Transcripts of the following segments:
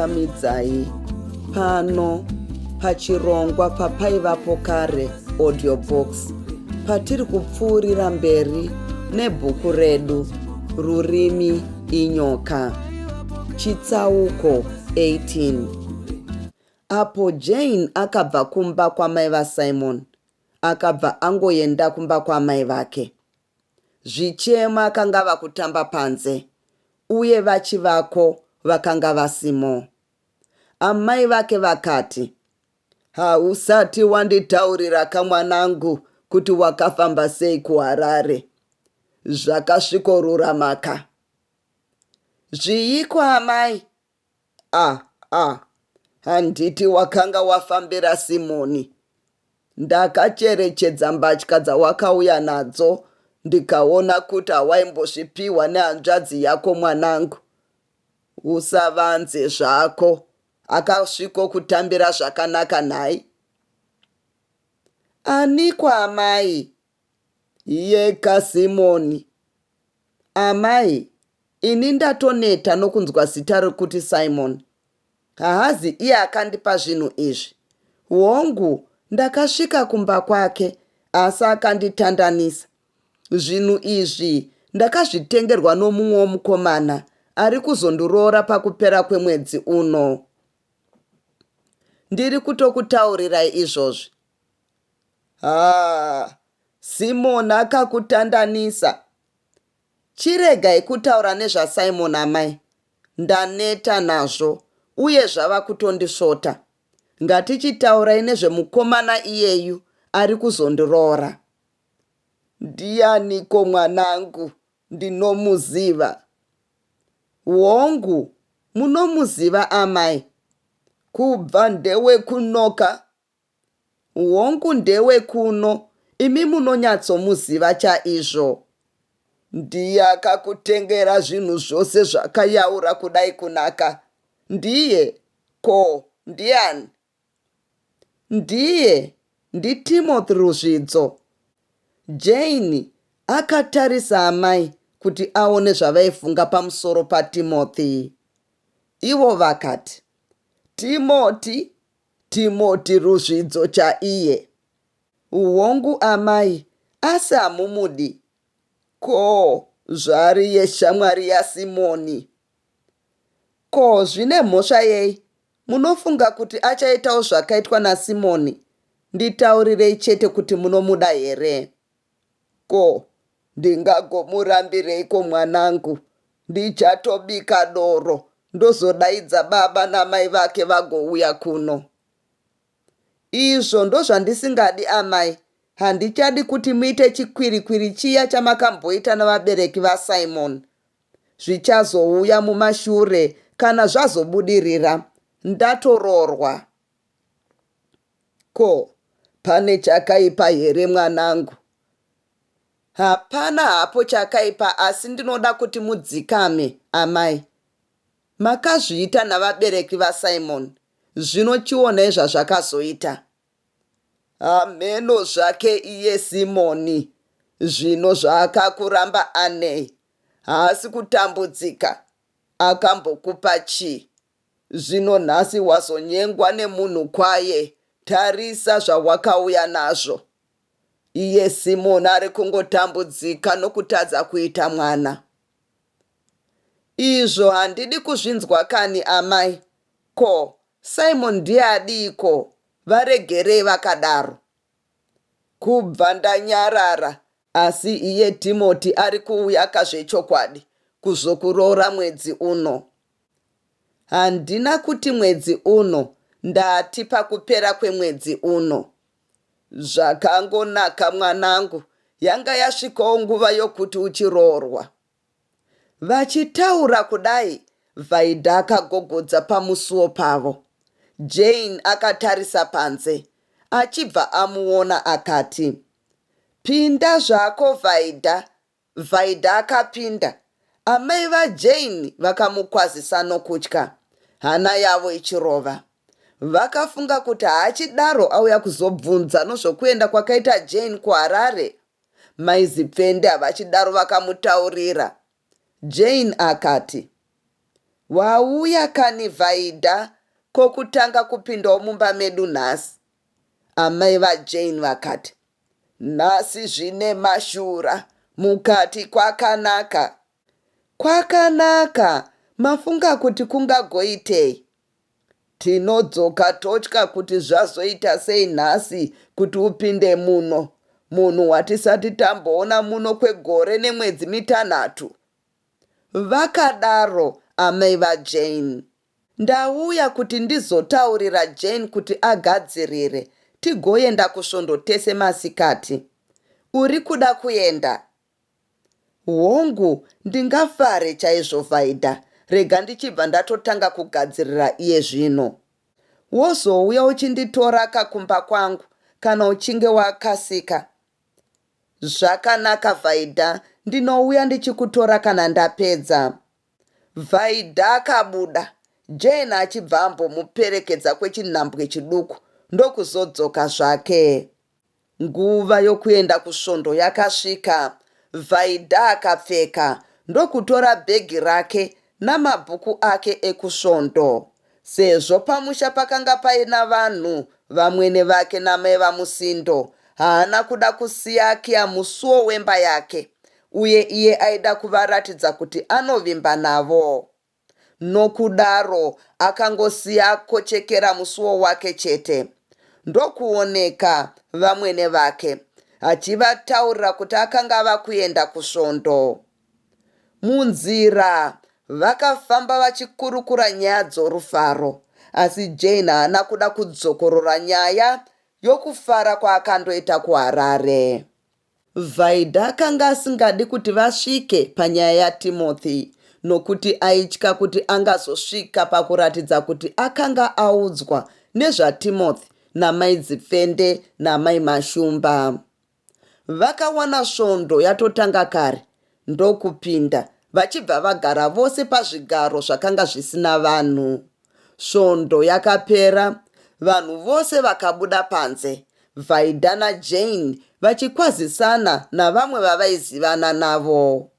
Ndinokuchingamidzai pano pachirongwa paPaivapo Kare Audio Box patiri kupfuurira mberi nebhuku redu Rurimi Inyoka Chitsauko 18. Apo Jane akabva kumba kwamai vaSimon, akabva angoenda kumba kwamai vake. Zvichema akanga ava kutamba panze uye vachivako vakanga vasimo. Amai vake vakati, Hausati wanditaurira ka mwanangu kuti wakafamba sei kuHarare. Zvakasvikoruramaka. Zviyiko amai? Ah, ah, handiti wakanga wafambira Simoni. Ndakacherechedza mbatya dzawakauya nadzo ndikaona kuti hawaimbozvipiwa nehanzvadzi yako mwanangu. Usavanze zvako, akasvikokutambira zvakanaka nhai? Aniko amai? Iyeka Simoni. Amai, ini ndatoneta nokunzwa zita rokuti Simon. Haazi iye akandipa zvinhu izvi. Hongu, ndakasvika kumba kwake, asi akanditandanisa. Zvinhu izvi ndakazvitengerwa nomumwewo mukomana ari kuzondiroora pakupera kwemwedzi uno. Ndiri kutokutaurirai izvozvi. Haa, Simon akakutandanisa. Chiregai kutaura nezvaSimon amai. Ndaneta nazvo uye zvava kutondisvota. Ngatichitaurai nezvemukomana iyeyu ari kuzondiroora. Ndianiko mwanangu ndinomuziva? Hongu, munomuziva amai. Kubva ndewekunoka Hongu ndewekuno, imi munonyatsomuziva chaizvo. Ndiye akakutengera zvinhu zvose zvakayaura kudai kunaka. Ndiye? Ko, ndiani? Ndiye, ndiTimothy Ruzvidzo. Jane akatarisa amai kuti aone zvavaifunga pamusoro paTimothy. Ivo vakati, Timothy Timoti Ruzvidzo chaiye. Hongu amai, asi hamumudi. Ko, zvaari yeshamwari yaSimoni? Ko, zvine mhosva yei? Munofunga kuti achaitawo zvakaitwa naSimoni? Nditaurirei chete kuti munomuda here? Ko, ndingagomurambireiko mwanangu? Ndichatobika doro ndozodaidza baba namai vake vagouya kuno. Izvo ndozvandisingadi amai, handichadi kuti muite chikwirikwiri chiya chamakamboita navabereki vaSimon. Zvichazouya mumashure kana zvazobudirira ndatoroorwa. Ko, pane chakaipa here mwanangu? Hapana hapo chakaipa asi ndinoda kuti mudzikame amai. Makazviita navabereki vaSimon, zvino chionai zvazvakazoita. Hamheno zvake iye Simoni, zvino zvaakakuramba anei? Haasi kutambudzika, akambokupa chii? Zvino nhasi wazonyengwa nemunhu kwaye, tarisa zvawakauya nazvo. Iye Simoni ari kungotambudzika nokutadza kuita mwana. Izvo handidi kuzvinzwa kani amai. Ko, Simon ndiye adiiko? Varegerei vakadaro. Kubva ndanyarara asi iye Timoti ari kuuyaka zvechokwadi kuzokuroora mwedzi uno. Handina kuti mwedzi uno, ndati pakupera kwemwedzi uno. Zvakangonaka mwanangu, yanga yasvikawo nguva yokuti uchiroorwa. Vachitaura kudai, Vaida akagogodza pamusuo pavo. Jane akatarisa panze, achibva amuona akati, Pinda zvako Vaida, Vaida akapinda. Amai vaJane vakamukwazisa nokutya, hana yavo ichirova. Vakafunga kuti haachidaro auya kuzobvunza nozvokuenda kwakaita Jane kuHarare. Mai Zipfende havachidaro vakamutaurira. Jane akati, Wauya kani Vaida kokutanga kupindawo mumba medu nhasi? Amai vaJane vakati, Nhasi zvine mashura, mukati kwakanaka. Kwakanaka, mafunga kuti kungagoitei? Tinodzoka totya kuti zvazoita sei nhasi kuti upinde muno, munhu watisati tamboona muno kwegore nemwedzi mitanhatu. Vakadaro amai vaJane. Ndauya kuti ndizotaurira Jane kuti agadzirire tigoenda kusvondo tese masikati. Uri kuda kuenda? Hongu, ndingafare chaizvo Vaida, rega ndichibva ndatotanga kugadzirira iye zvino. Wozouya uchinditoraka kumba kwangu kana uchinge wakasika. Zvakanaka Vaida, ndinouya ndichikutora kana ndapedza. Vaida akabuda, Jane achibva ambomuperekedza kwechinhambwe chiduku ndokuzodzoka zvake. Nguva yokuenda kusvondo yakasvika, Vaida akapfeka ndokutora bhegi rake namabhuku ake ekusvondo. Sezvo pamusha pakanga paina vanhu, vamwene vake namai vaMusindo, haana kuda kusiya akiya musuo wemba yake, uye iye aida kuvaratidza kuti anovimba navo. Nokudaro akangosiya akochekera musuo wake chete, ndokuoneka vamwene vake achivataurira kuti akanga ava kuenda kusvondo. Munzira, vakafamba vachikurukura nyaya dzorufaro, asi Jane haana kuda kudzokorora nyaya yokufara kwaakandoita kuHarare. Vaida akanga asingadi kuti vasvike panyaya yaTimothy nokuti aitya kuti angazosvika pakuratidza kuti akanga audzwa nezvaTimothy naMai Dzipfende naMai Mashumba. Vakawana svondo yatotanga kare ndokupinda vachibva vagara vose pazvigaro zvakanga zvisina vanhu. Svondo yakapera vanhu vose vakabuda panze, Vaida naJane vachikwazisana navamwe vavaizivana navo.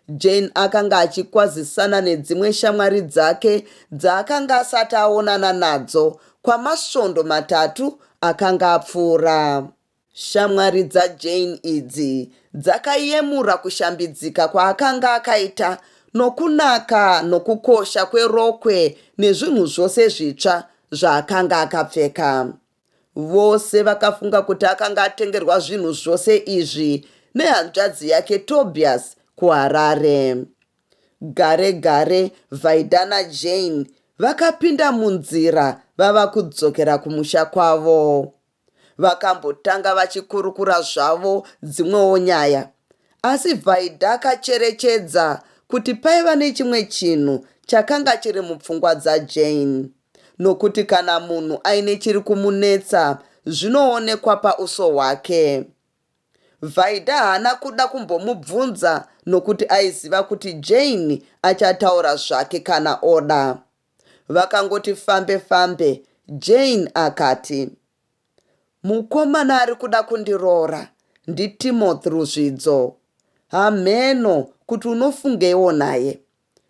Jane akanga achikwazisana nedzimwe shamwari dzake dzaakanga asati aonana nadzo kwamasvondo matatu akanga apfuura. Shamwari dzaJane idzi dzakayemura kushambidzika kwaakanga akaita nokunaka nokukosha kwerokwe nezvinhu zvose zvitsva zvaakanga akapfeka. Vose vakafunga kuti akanga atengerwa zvinhu zvose izvi nehanzvadzi yake Tobias kuHarare. Gare gare, Vaida naJane vakapinda munzira vava kudzokera kumusha kwavo. Vakambotanga vachikurukura zvavo dzimwewo nyaya, asi Vaida akacherechedza kuti paiva nechimwe chinhu chakanga chiri mupfungwa dzaJane. Nokuti kana munhu aine chiri kumunetsa zvinoonekwa pauso hwake. Vaida haana kuda kumbomubvunza nokuti aiziva kuti Jane achataura zvake kana oda. Vakangoti fambe fambe, Jane akati, Mukomana ari kuda kundiroora ndiTimothy Ruzvidzo. Hamheno kuti unofungeiwo naye?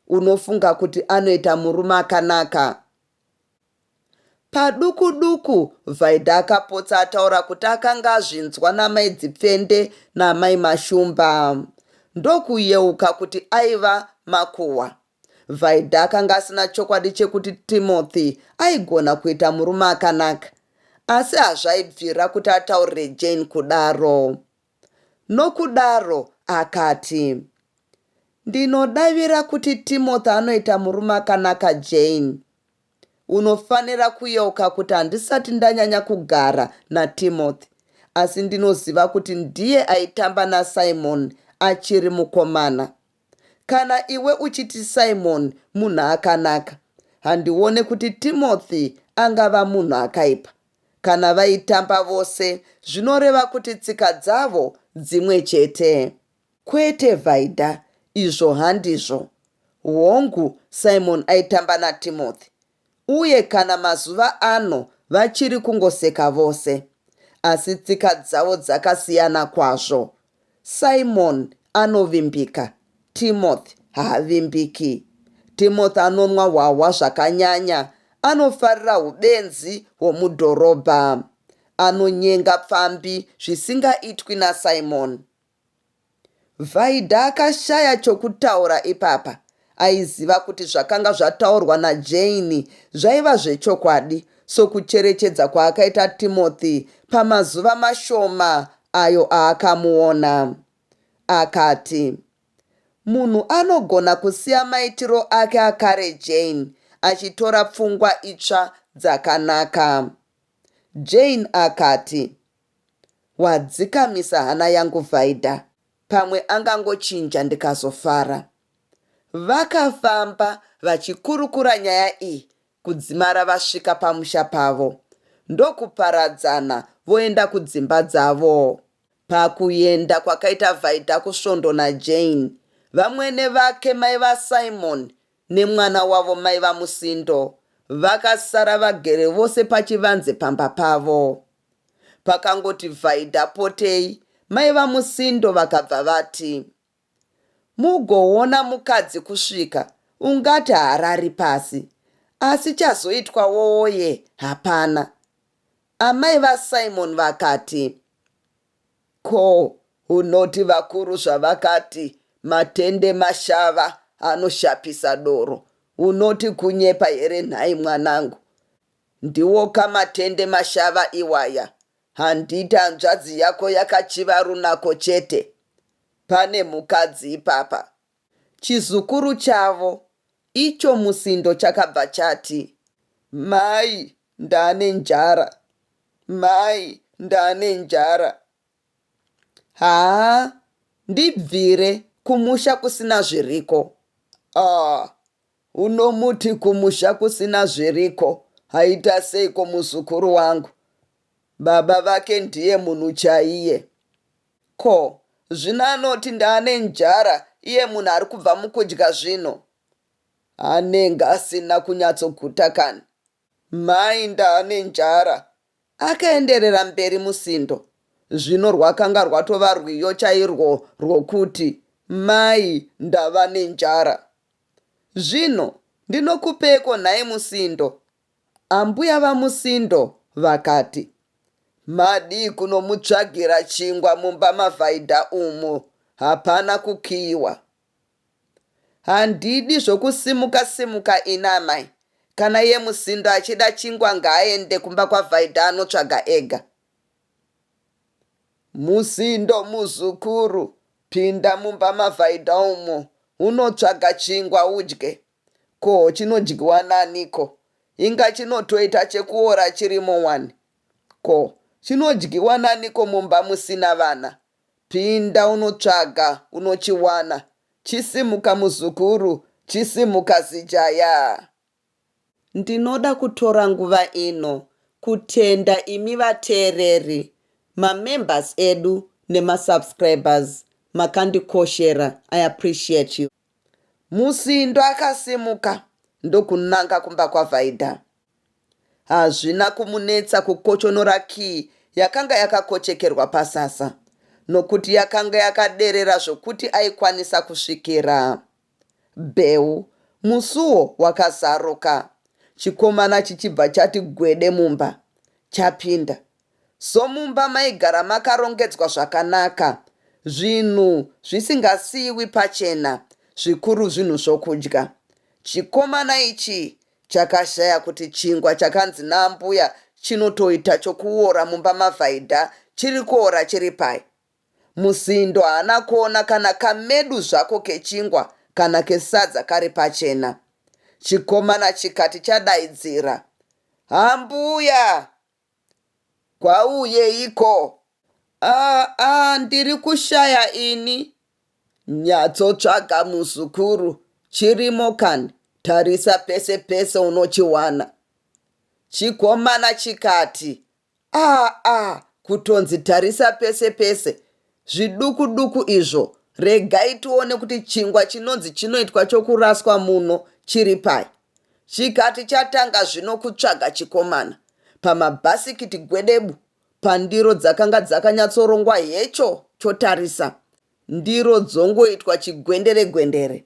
Unofunga kuti anoita murume akanaka? Paduku duku, Vaida akapotsa ataura kuti akanga azvinzwa naMai Dzipfende naMai Mashumba. Ndokuyeuka kuti aiva makuhwa. Vaida akanga asina chokwadi chekuti Timothy aigona kuita murume akanaka, asi hazvaibvira kuti ataurire Jane kudaro. Nokudaro akati, Ndinodavira kuti Timothy anoita murume akanaka Jane. Unofanira kuyeuka kuti handisati ndanyanya kugara naTimothy, asi ndinoziva kuti ndiye aitamba naSimon achiri mukomana. Kana iwe uchiti Simon munhu akanaka, handione kuti Timothy angava munhu akaipa. Kana vaitamba vose zvinoreva kuti tsika dzavo dzimwe chete. Kwete Vaida, izvo handizvo. Hongu, Simon aitamba naTimothy. Uye kana mazuva ano vachiri kungoseka vose. Asi tsika dzavo dzakasiyana kwazvo. Simon anovimbika, Timothy haavimbiki. Timothy anonwa hwahwa zvakanyanya, anofarira hubenzi hwomudhorobha. Anonyenga pfambi zvisingaitwi naSimon. Vaida akashaya chokutaura ipapa. Aiziva kuti zvakanga zvataurwa naJane zvaiva zvechokwadi, sokucherechedza kwaakaita Timothy pamazuva mashoma ayo aakamuona. Akati, Munhu anogona kusiya maitiro ake akare Jane achitora pfungwa itsva dzakanaka. Jane akati, Wadzikamisa hana yangu Vaida, pamwe angangochinja ndikazofara. Vakafamba vachikurukura nyaya iyi kudzimara vasvika pamusha pavo, ndokuparadzana voenda kudzimba dzavo. Pakuenda kwakaita Vaida kusvondo naJane, vamwene vake mai vaSimon nemwana wavo mai vaMusindo vakasara vagere vose pachivanze pamba pavo. Pakangoti Vaida potei, mai vaMusindo vakabva vati, Mugoona mukadzi kusvika ungati haarari pasi, asi chazoitwa woye hapana. Amai vaSimon vakati, Ko unoti vakuru zvavakati matende mashava anoshapisa doro, unoti kunyepa here nhai mwanangu? Ndiwoka matende mashava iwaya, handiti hanzvadzi yako yakachiva runako chete? Pane mukadzi ipapa. Chizukuru chavo icho Musindo chakabva chati. Mai ndane njara, mai ndane njara. Haa ndibvire kumusha kusina zviriko. Ah unomuti kumusha kusina zviriko aita seiko muzukuru wangu? Baba vake ndiye munhu chaiye. Ko, zvino anoti ndaane njara iye munhu ari kubva mukudya zvino? Anenge asina kunyatsoguta kani. Mai ndaane njara, akaenderera mberi Musindo. Zvino rwakanga rwatova rwiyo chairwo rwokuti, Mai ndava nenjara. Zvino ndinokupeiko nhai Musindo? Ambuya vaMusindo vakati, Madii kunomutsvagira chingwa mumba maVhaidha umu, hapana kukiyiwa. Handidi zvokusimuka simuka ini amai. Kana iye Musindo achida chingwa ngaaende kumba kwaVhaidha anotsvaga ega. Musindo muzukuru, pinda mumba maVhaidha umo unotsvaga chingwa udye. Ko chinodyiwa naniko? Inga chinotoita chekuora chirimo wani. Ko chinodyiwa naniko mumba musina vana? Pinda unotsvaga unochiwana. Chisimuka muzukuru, chisimuka zijaya. Ndinoda kutora nguva ino kutenda imi vateereri, mamembers edu nemasubscribers makandikoshera, I appreciate you. Musindo akasimuka ndokunanga kumba kwaVhaidha. Hazvina kumunetsa kukochonora kiyi yakanga yakakochekerwa pasasa nokuti yakanga yakaderera zvokuti aikwanisa kusvikira. Bheu, musuo wakazaruka, chikomana chichibva chati gwede mumba. Chapinda. Somumba maigara makarongedzwa zvakanaka, zvinhu zvisingasiyiwi pachena, zvikuru zvinhu zvokudya. Chikomana ichi chakashaya kuti chingwa chakanzi naambuya chinotoita chokuora mumba maVhaidha chiri kuora chiri pai. Musindo haana kuona kana kamedu zvako kechingwa kana kesadza kari pachena. Chikomana chikati chadaidzira, Ambuya! Kwauyeiko? Ah, ah, ndiri kushaya ini. Nyatsotsvaga muzukuru, chirimo kani, tarisa pese pese unochiwana. Chikomana chikati, Ah, ah, kutonzi tarisa pese pese. Zviduku duku izvo, regai tione kuti chingwa chinonzi chinoitwa chokuraswa muno chiri pai. Chikati chatanga zvino kutsvaga chikomana. Pamabhasikiti gwedebu, pandiro dzakanga dzakanyatsorongwa hecho chotarisa. Ndiro dzongoitwa chigwendere gwendere.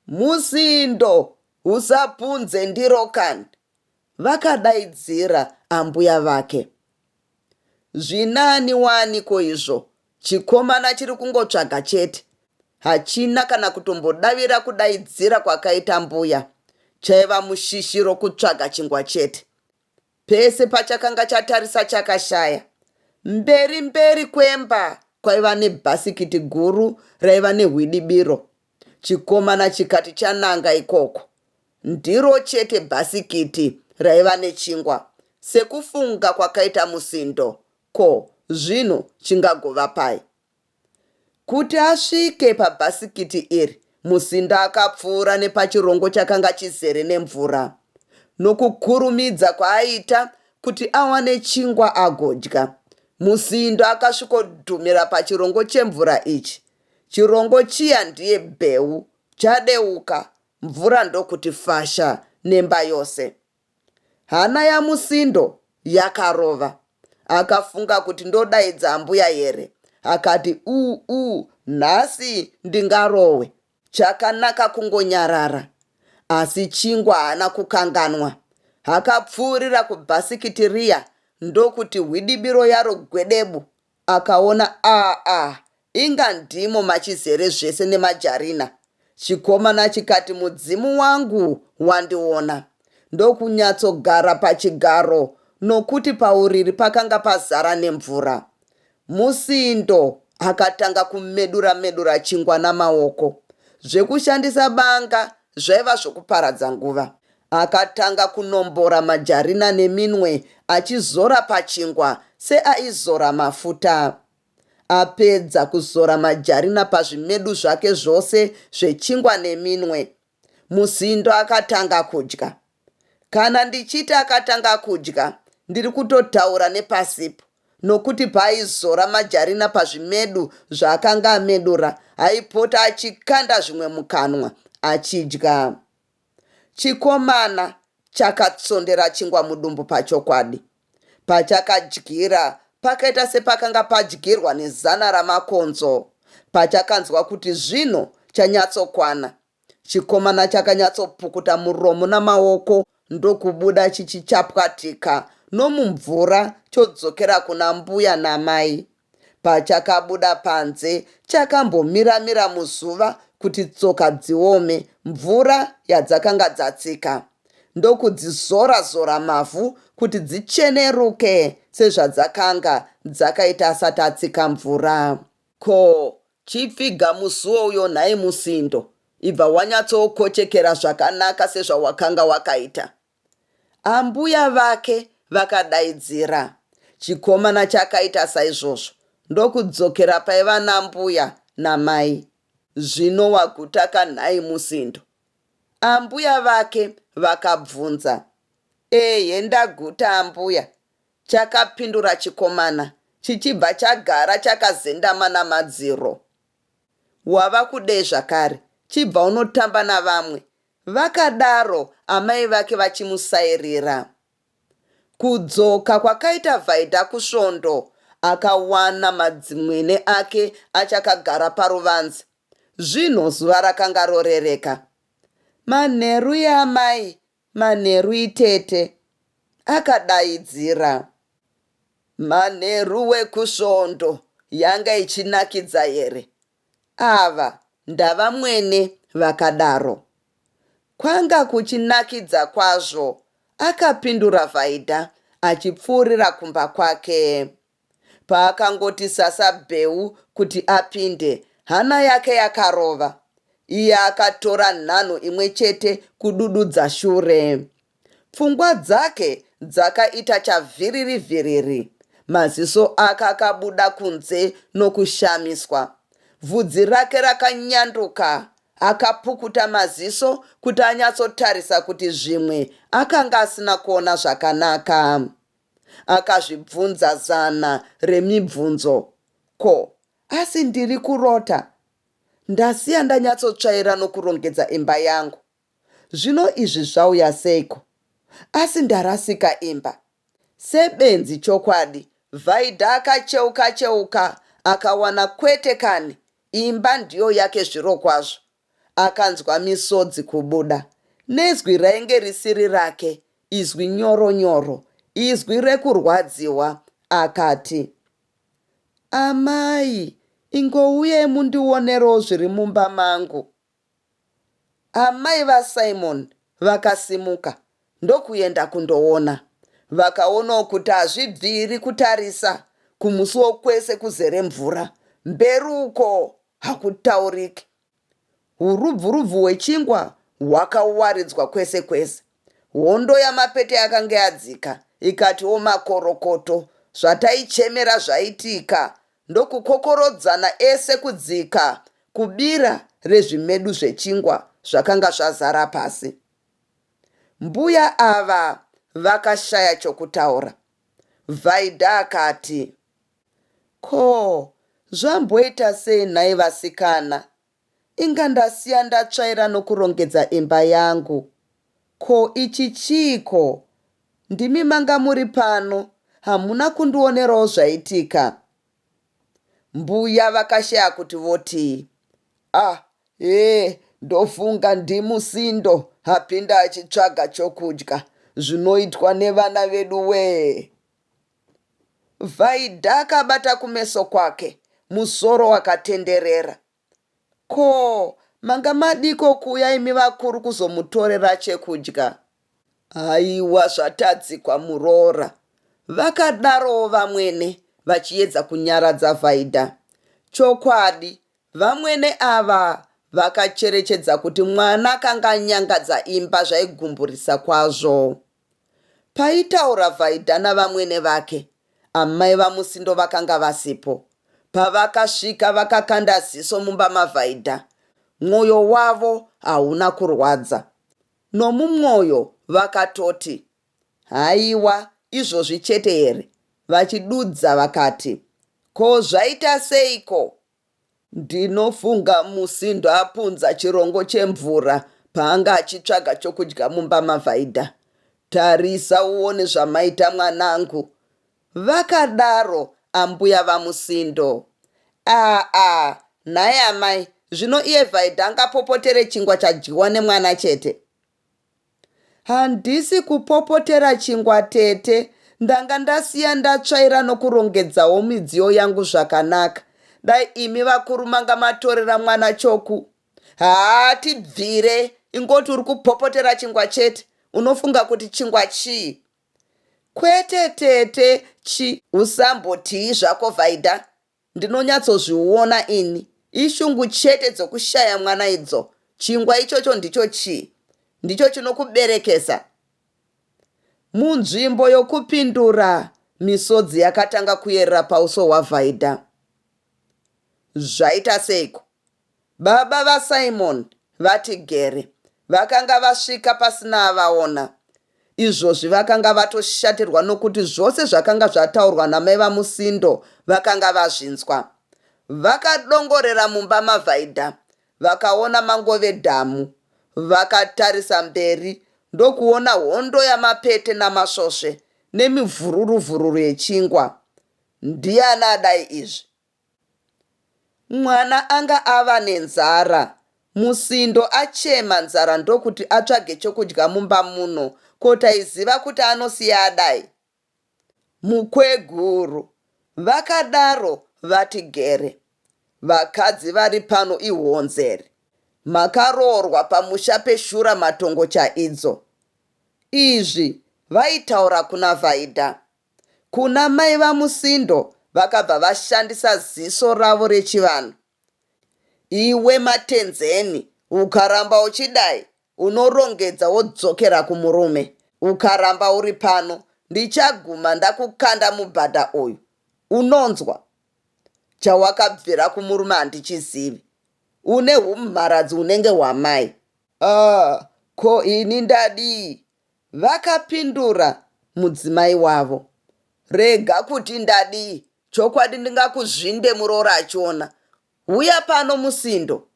Musindo, usapunze ndiro kani! Vakadaidzira ambuya vake. Zvinani wani ko izvo, chikomana chiri kungotsvaga chete. Hachina kana kutombodavira kudaidzira kwakaita mbuya. Chaiva mushishi rokutsvaga chingwa chete. Pese pachakanga chatarisa chakashaya. Mberi mberi kwemba kwaiva nebhasikiti guru raiva nehwidibiro. Chikomana chikati chananga ikoko. Ndiro chete bhasikiti raiva nechingwa, sekufunga kwakaita Musindo, ko zvino chingagova pai? Kuti asvike pabhasikiti iri, Musindo akapfuura nepachirongo chakanga chizere nemvura. Nokukurumidza kwaaita kuti awane chingwa agodya, Musindo akasvikodhumira pachirongo chemvura ichi. Chirongo chiya ndiye bheu, chadeuka, mvura ndokuti fasha nemba yose. Hana yaMusindo yakarova. Akafunga kuti ndodaidza ambuya here. Akati uu uu nhasi ndingarohwe. Chakanaka kungonyarara. Asi chingwa haana kukanganwa. Akapfuurira kubhasikiti riya ndokuti hwidibiro yaro gwedebu. Akaona aa inga ndimo machizere zvese nemajarina. Chikomana chikati mudzimu wangu wandiona. Ndokunyatsogara pachigaro nokuti pauriri pakanga pazara nemvura. Musindo akatanga kumedura medura chingwa namaoko. Zvekushandisa banga zvaiva zvokuparadza nguva. Akatanga kunombora majarina neminwe achizora pachingwa seaizora mafuta. Apedza kuzora majarina pazvimedu zvake zvose zvechingwa neminwe, Musindo akatanga kudya. Kana ndichiti akatanga kudya, ndiri kutotaura nepasipo nokuti paaizora majarina pazvimedu zvaakanga amedura, aipota achikanda zvimwe mukanwa achidya. Chikomana chakatsondera chingwa mudumbu pachokwadi. Pachakadyira pakaita sepakanga padyirwa nezana ramakonzo. Pachakanzwa kuti zvino chanyatsokwana, chikomana chakanyatsopukuta muromo namaoko ndokubuda chichichapwatika nomumvura chodzokera kuna mbuya namai. Pachakabuda panze chakambomira-mira muzuva kuti tsoka dziome mvura yadzakanga dzatsika, ndokudzizora-zora mavhu kuti dzicheneruke sezvadzakanga dzakaita asati atsika mvura. Ko, chipfiga musuo uyo nhai Musindo, ibva wanyatsoukochekera zvakanaka sezvawakanga wakaita. Ambuya vake vakadaidzira. Chikomana chakaita saizvozvo ndokudzokera paiva nambuya namai. Zvino wagutaka nhai Musindo? Ambuya vake vakabvunza. Ehe ndaguta ambuya, chakapindura chikomana chichibva chagara chakazendama namadziro. Wava kudei zvakare? Chibva unotamba navamwe, Vakadaro amai vake vachimusairira. Kudzoka kwakaita Vaida kusvondo akawana madzimwene ake achakagara paruvanze. Zvino zuva rakanga rorereka. Manherui amai, manherui tete, akadaidzira. Manheru wekusvondo yanga ichinakidza here? Ava ndavamwene vakadaro. Kwanga kuchinakidza kwazvo, akapindura Vaida achipfuurira kumba kwake. Paakangoti sasa bheu kuti apinde, hana yake yakarova. Iye akatora nhanho imwe chete kudududza shure. Pfungwa dzake dzakaita chavhiriri vhiriri. Maziso ake akabuda kunze nokushamiswa. Vhudzi rake rakanyanduka. Akapukuta maziso kuti anyatsotarisa kuti zvimwe akanga asina kuona zvakanaka. Akazvibvunza zana remibvunzo. Ko, asi ndiri kurota? Ndasiya ndanyatsotsvaira nokurongedza imba yangu. Zvino izvi zvauya seiko? Asi ndarasika imba. Sebenzi chokwadi, Vaida akacheuka cheuka akawana kwete kani, imba ndiyo yake zvirokwazvo. Akanzwa misodzi kubuda. Nezwi rainge risiri rake, izwi nyoro nyoro, izwi rekurwadziwa, akati, Amai, ingouyai mundionerewo zviri mumba mangu. Amai vaSimon vakasimuka ndokuenda kundoona. Vakaonawo kuti hazvibviri kutarisa kumusuwo kwese kuzere mvura. Mberi uko hakutauriki. Hurubvurubvu hwechingwa hwakawaridzwa kwese kwese. Hondo yamapete yakanga yadzika ikatiwo makorokoto, zvataichemera zvaitika, ndokukokorodzana ese kudzika kubira rezvimedu zvechingwa zvakanga zvazara pasi. Mbuya ava vakashaya chokutaura. Vaida akati, Ko, zvamboita sei nhai vasikana? Inga ndasiya ndatsvaira nokurongedza imba yangu. Ko ichi chiiko? Ndimi manga muri pano, hamuna kundionerawo zvaitika? Mbuya vakashaya kuti votii. Ah, hee, ndofunga ndiMusindo apinda achitsvaga chokudya. Zvinoitwa nevana vedu wee. Vaida akabata kumeso kwake, musoro wakatenderera. Ko, manga madiko kuuya imi vakuru kuzomutorera chekudya? Haiwa zvatadzikwa muroora, vakadarowo vamwene vachiedza kunyaradza Vaida. Chokwadi, vamwene ava vakacherechedza kuti mwana akanga anyangadza imba zvaigumburisa kwazvo. Paitaura Vaida navamwene vake, amai vaMusindo vakanga vasipo. Pavakasvika vakakanda ziso mumba maVaida. Mwoyo wavo hauna kurwadza. Nomumwoyo vakatoti, Haiwa, izvozvi chete here? Vachidudza vakati, Ko zvaita seiko? Ndinofunga Musindo apunza chirongo chemvura paanga achitsvaga chokudya mumba maVaida. Tarisa uone zvamaita mwanangu, vakadaro ambuya vaMusindo. Aa, nhai amai, zvino iye Vaida angapopotere chingwa chadyiwa nemwana chete? Handisi kupopotera chingwa tete, ndanga ndasiya ndatsvaira nokurongedzawo midziyo yangu zvakanaka. Dai imi vakuru manga matorera mwana choku. Haa tibvire, ingoti uri kupopotera chingwa chete. Unofunga kuti chingwa chii? Kwete tete, chi. Usambotii zvako Vaida, Ndinonyatsozviona ini. Ishungu chete dzokushaya mwana idzo. Chingwa ichocho ndicho chii? Ndicho chinokuberekesa? Munzvimbo yokupindura, misodzi yakatanga kuyerera pauso hwaVaida. Zvaita seiko? Baba vaSimon vaTigere vakanga vasvika pasina avaona. Izvozvi vakanga vatoshatirwa nokuti zvose zvakanga zvataurwa namai vaMusindo vakanga vazvinzwa. Vakadongorera mumba maVaida vakaona mangove dhamu. Vakatarisa mberi ndokuona hondo yamapete namasvosve nemivhururu-vhururu yechingwa. Ndiani adai izvi? Mwana anga ava nenzara. Musindo achema nzara ndokuti atsvage chokudya mumba muno, ko taiziva kuti anosiya adai? Mukweguru, vakadaro VaTigere. Vakadzi vari pano ihonzeri. Makaroorwa pamusha peshura matongo chaidzo. Izvi vaitaura kuna Vaida. Kuna mai vaMusindo vakabva vashandisa ziso ravo rechivanhu. Iwe Matenzeni ukaramba uchidai unorongedza wodzokera kumurume. Ukaramba uri pano ndichaguma ndakukanda mubhadha uyu. Unonzwa? Chawakabvira kumurume handichizivi. Une humharadzi hunenge hwamai. Ah, ko ini ndadii? Vakapindura mudzimai wavo. Rega kuti ndadii, chokwadi ndingakuzvinde muroora achiona. Huya pano Musindo.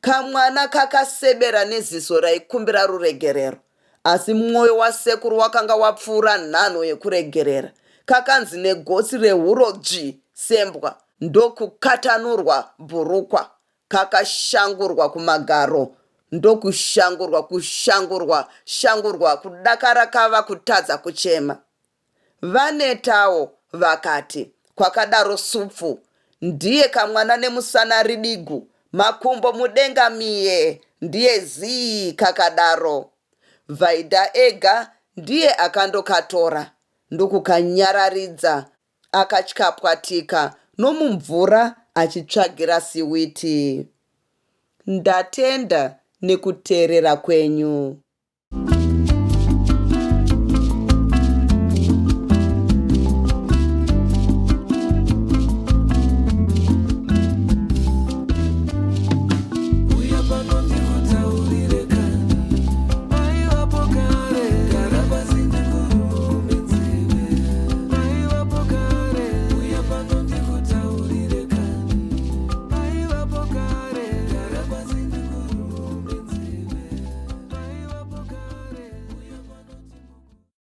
Kamwana kakasebera neziso raikumbira ruregerero. Asi mwoyo wasekuru wakanga wapfuura nhanho yekuregerera. Kakanzi negotsi rehuro dzvi sembwa ndokukatanurwa bhurukwa. Kakashangurwa kumagaro ndokushangurwa kushangurwa shangurwa kudakara kava kutadza kuchema. Vanetawo vakati kwakadaro Supfu ndiye kamwana nemusana ridigu makumbo mudenga miye ndiye zii kakadaro. Vaida ega ndiye akandokatora ndokukanyararidza akatyapwatika nomumvura achitsvagira siwiti. Ndatenda nekuteerera kwenyu.